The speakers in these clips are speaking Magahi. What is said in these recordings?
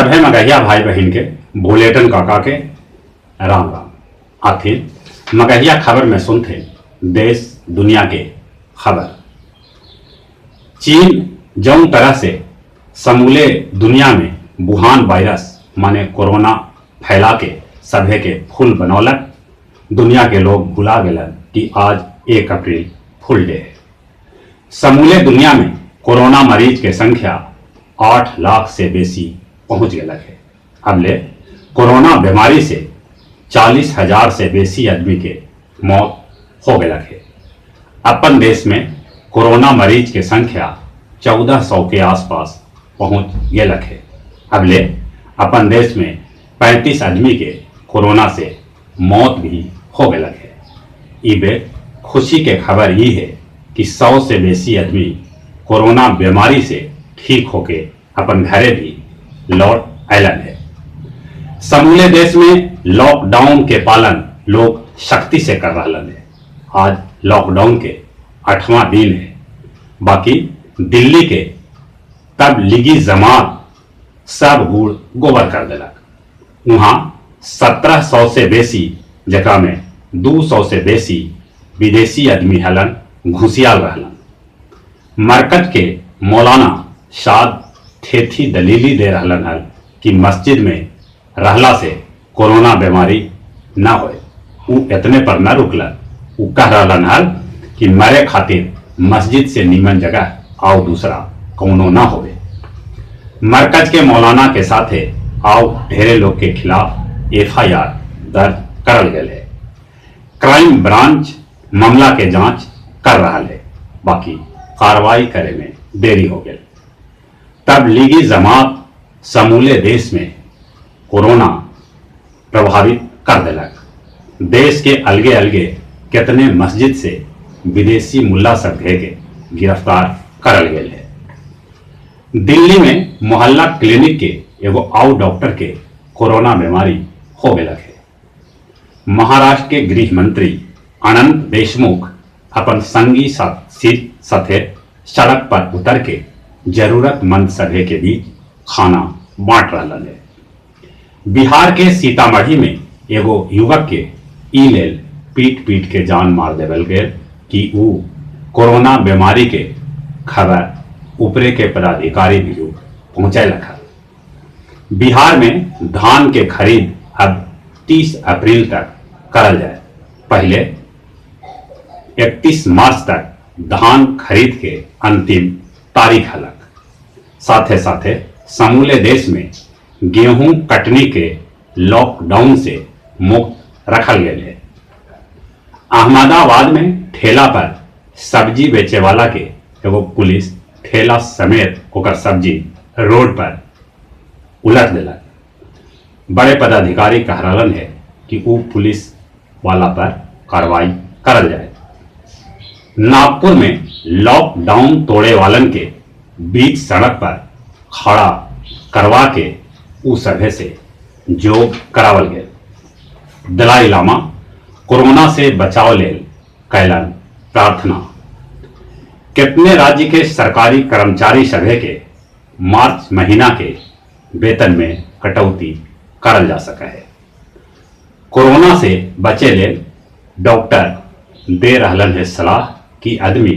सभे मगहिया भाई बहिन के भोलेटन काका के राम राम। आखिर मगहिया खबर में सुनथे देश दुनिया के खबर। चीन जौन तरह से समूले दुनिया में वुहान वायरस माने कोरोना फैला के सभे के फूल बनौलक, दुनिया के लोग भुला गेलन कि आज 1 अप्रैल फूल डे है। समूले दुनिया में कोरोना मरीज के संख्या 8 लाख से बेसी पहुंच गेलक है। अबले कोरोना बीमारी से 40,000 से बेसी आदमी के मौत हो गेलक है। अपन देश में कोरोना मरीज के संख्या 1400 के आसपास पहुंच गेलक है। अबले अपन देश में 35 आदमी के कोरोना से मौत भी हो गेलक है। ई बेर खुशी के खबर ई है कि 100 से बेसी आदमी कोरोना बीमारी से ठीक होके अपन घरे भी लौट अयलन है। समूले देश में लॉकडाउन के पालन लोग सख्ती से कर रहलन है। आज लॉकडाउन के 8वां दिन है। बाकी दिल्ली के तबलीगी जमात सब गुड़ गोबर कर देलक। वहां 1700 से बेसी, जकरा में 200 से बेसी विदेशी आदमी हलन, घुसियाल रहलन। मरकज के मौलाना शाद थेथी दलीली दे रहलन हल कि मस्जिद में रहला से कोरोना बीमारी न होए। उ इतने पर न रुकलन, उ कह रहलन हल कि मरे खातिर मस्जिद से नीमन जगह आओ दूसरा कौनो न होवे। मरकज के मौलाना के साथे आओ ढेरे लोग के खिलाफ एफआईआर दर्ज करल गए है। क्राइम ब्रांच मामला के जांच कर रहा है, बाकी कार्रवाई करे में देरी हो गई। तबलीगी जमात समूले देश में कोरोना प्रभावित कर देलक। देश के अलगे अलगे कितने मस्जिद से विदेशी मुल्ला सब के गिरफ्तार करल गए है। दिल्ली में मोहल्ला क्लिनिक के एगो आउ डॉक्टर के कोरोना बीमारी हो गया है। महाराष्ट्र के गृह मंत्री अनंत देशमुख अपन संगी साथे सड़क पर उतर के जरूरतमंद सभे के बीच खाना बांट रहा है। बिहार के सीतामढ़ी में एगो युवक के ई लेल पीट पीट के जान मार देवल गेल कि ऊ कोरोना बीमारी के खबर ऊपरे के पदाधिकारी भी पहुंचैलक। बिहार में धान के खरीद अब 30 अप्रैल तक करल जाए। पहले 31 मार्च तक धान खरीद के अंतिम तारीख हलक। साथे साथे समूले देश में गेहूं कटनी के लॉकडाउन से मुक्त रखल गए है। अहमदाबाद में ठेला पर सब्जी बेचे वाला के एगो पुलिस ठेला समेत ओकर सब्जी रोड पर उलट देलक। बड़े पदाधिकारी कह रहलन है कि ऊ पुलिस वाला पर कार्रवाई करल जाए। नागपुर में लॉकडाउन तोड़े वालन के बीच सड़क पर खड़ा करवा के ऊ सभे से जोग करावल गए। दलाई लामा कोरोना से बचाव लेल कैलन प्रार्थना। कितने राज्य के सरकारी कर्मचारी सभे के मार्च महीना के वेतन में कटौती करल जा सका है। कोरोना से बचे लेल डॉक्टर दे रहलन है सलाह कि आदमी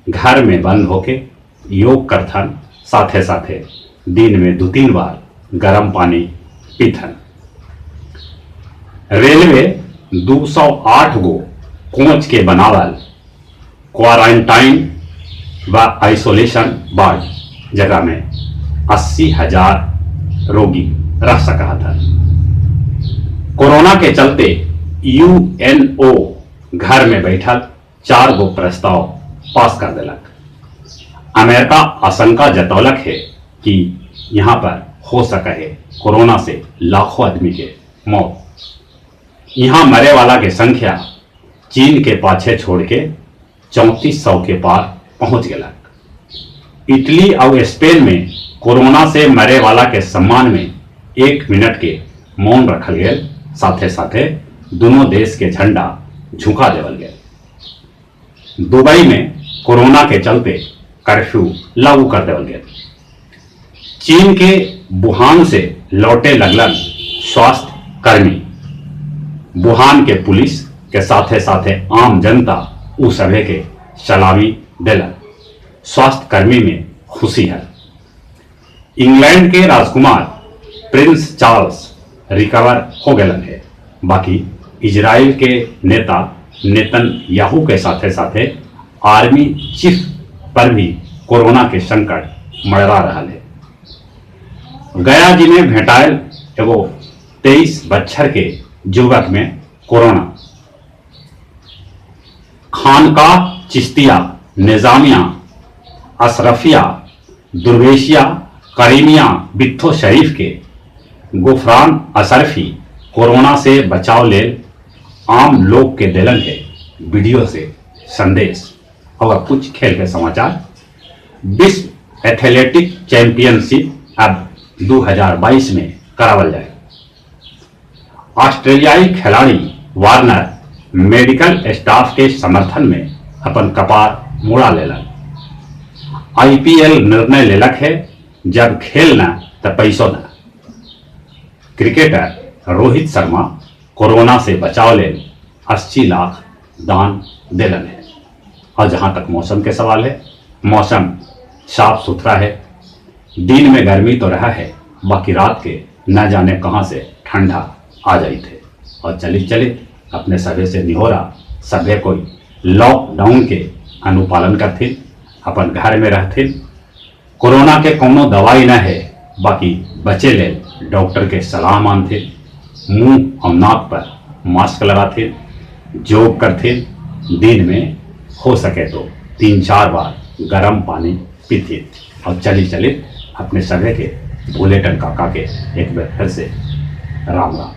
घर में बंद होके योग करथन, साथे साथे दिन में 2-3 बार गर्म पानी पीथन। रेलवे 208 गो कोच के बनावल क्वारंटाइन व आइसोलेशन वार्ड, जगह में 80,000 रोगी रह सका था। कोरोना के चलते यूएनओ घर में बैठल 4 गो प्रस्ताव पास कर देलक। अमेरिका आशंका जतौलक है कि यहाँ पर हो सका है कोरोना से लाखों आदमी के मौत। यहाँ मरे वाला के संख्या चीन के पाछे छोड़ के 3400 के पार पहुंच गया। इटली और स्पेन में कोरोना से मरे वाला के सम्मान में 1 मिनट के मौन रखल गया। साथे साथे दोनों देश के झंडा झुका देवल गया। दुबई में कोरोना के चलते कर्फ्यू लागू कर देवल गया। चीन के वुहान से लौटे लगलन स्वास्थ्य कर्मी। वुहान के पुलिस के साथे-साथे आम जनता ऊ सभे के सलामी देलन। स्वास्थ्य कर्मी में खुशी हल। इंग्लैंड के राजकुमार प्रिंस चार्ल्स रिकवर हो गेलन हे, बाकि इजरायल के नेता नेतन्याहू के साथे-साथे आर्मी चीफ पर भी कोरोना के संकट मँड़रा रहल हे। गया जी में भेंटायल एगो 23 बच्छर के जुवक में कोरोना। खानकाह चिश्तिया निजामिया अशरफिया दुर्वेशिया करीमिया बित्थो शरीफ के गुफरान अशरफी कोरोना से बचाव लेल आम लोग के देलन हे वीडियो से संदेश। और कुछ खेल के समाचार। विश्व एथलेटिक चैंपियनशिप अब 2022 में करावल जाए। ऑस्ट्रेलियाई खिलाड़ी वार्नर मेडिकल स्टाफ के समर्थन में अपन कपार मुड़ा लेलन। आईपीएल निर्णय लेलक हे, जब खेल न त पैसो न। क्रिकेटर रोहित शर्मा कोरोना से बचाव लेल 80 लाख दान देलन है। और जहां तक मौसम के सवाल है, मौसम साफ सुथरा है। दिन में गर्मी तो रहा है, बाकी रात के न जाने कहां से ठंडा आ जाई थे। और चले चले अपने सभे से निहोरा, सभे कोई लॉकडाउन के अनुपालन करथिन, अपन घर में रहथिन। कोरोना के कोनो दवाई न है, बाकी बचे लेल डॉक्टर के सलाह मानथिन, मुंह और नाक पर मास्क लगाथिन, योग करथिन, दिन में हो सके तो 3-4 बार गर्म पानी पीथिन। और चली चली अपने सभे के भोलेटन काका के एक बार फिर से राम राम।